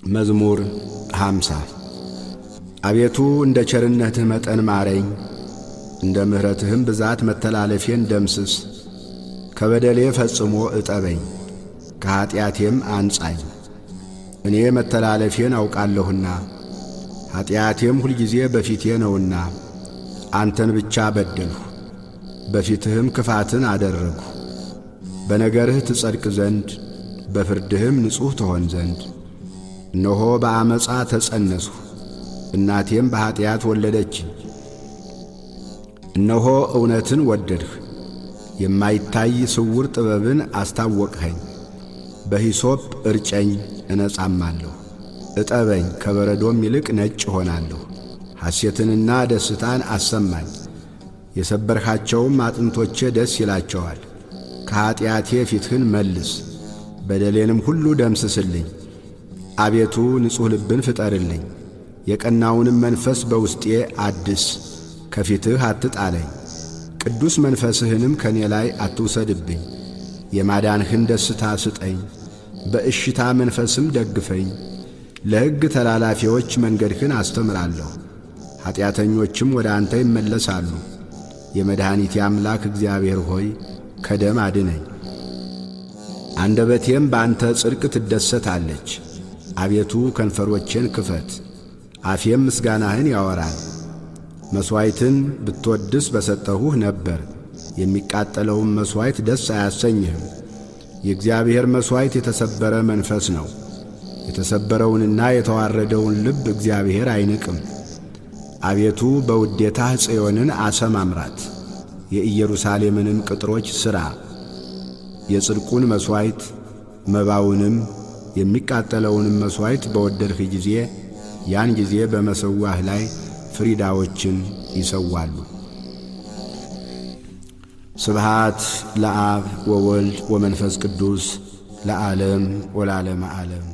መዝሙር 50። አቤቱ እንደ ቸርነትህ መጠን ማረኝ፣ እንደ ምሕረትህም ብዛት መተላለፌን ደምስስ። ከበደሌ ፈጽሞ እጠበኝ፣ ከኀጢአቴም አንጻኝ። እኔ መተላለፌን አውቃለሁና ኀጢአቴም ሁልጊዜ በፊቴ ነውና። አንተን ብቻ በደልሁ፣ በፊትህም ክፋትን አደረግሁ። በነገርህ ትጸድቅ ዘንድ በፍርድህም ንጹሕ ትሆን ዘንድ። እነሆ በዓመፃ ተጸነስሁ፣ እናቴም በኀጢአት ወለደችኝ። እነሆ እውነትን ወደድህ፣ የማይታይ ስውር ጥበብን አስታወቅኸኝ። በሂሶጵ እርጨኝ እነጻማለሁ፣ እጠበኝ ከበረዶም ይልቅ ነጭ እሆናለሁ። ሐሴትንና ደስታን አሰማኝ፣ የሰበርኻቸውም አጥንቶቼ ደስ ይላቸዋል። ከኀጢአቴ ፊትህን መልስ፣ በደሌንም ሁሉ ደምስስልኝ። አቤቱ ንጹሕ ልብን ፍጠርልኝ፣ የቀናውንም መንፈስ በውስጤ አድስ። ከፊትህ አትጣለኝ፣ ቅዱስ መንፈስህንም ከኔ ላይ አትውሰድብኝ። የማዳንህን ደስታ ስጠኝ፣ በእሽታ መንፈስም ደግፈኝ። ለሕግ ተላላፊዎች መንገድህን አስተምራለሁ፣ ኀጢአተኞችም ወደ አንተ ይመለሳሉ። የመድኃኒቴ አምላክ እግዚአብሔር ሆይ ከደም አድነኝ። አንደበቴም በአንተ ጽድቅ ትደሰታለች። አቤቱ ከንፈሮቼን ክፈት፣ አፌም ምስጋናህን ያወራል። መሥዋዕትን ብትወድስ በሰጠሁህ ነበር፣ የሚቃጠለውም መሥዋዕት ደስ አያሰኝህም። የእግዚአብሔር መሥዋዕት የተሰበረ መንፈስ ነው። የተሰበረውንና የተዋረደውን ልብ እግዚአብሔር አይንቅም። አቤቱ በውዴታህ ጽዮንን አሰማምራት፣ የኢየሩሳሌምንም ቅጥሮች ሥራ። የጽድቁን መሥዋዕት መባውንም የሚቃጠለውንም መሥዋዕት በወደድህ ጊዜ ያን ጊዜ በመሠዊያህ ላይ ፍሪዳዎችን ይሰዋሉ። ስብሃት ለአብ ወወልድ ወመንፈስ ቅዱስ ለዓለም ወለዓለመ ዓለም።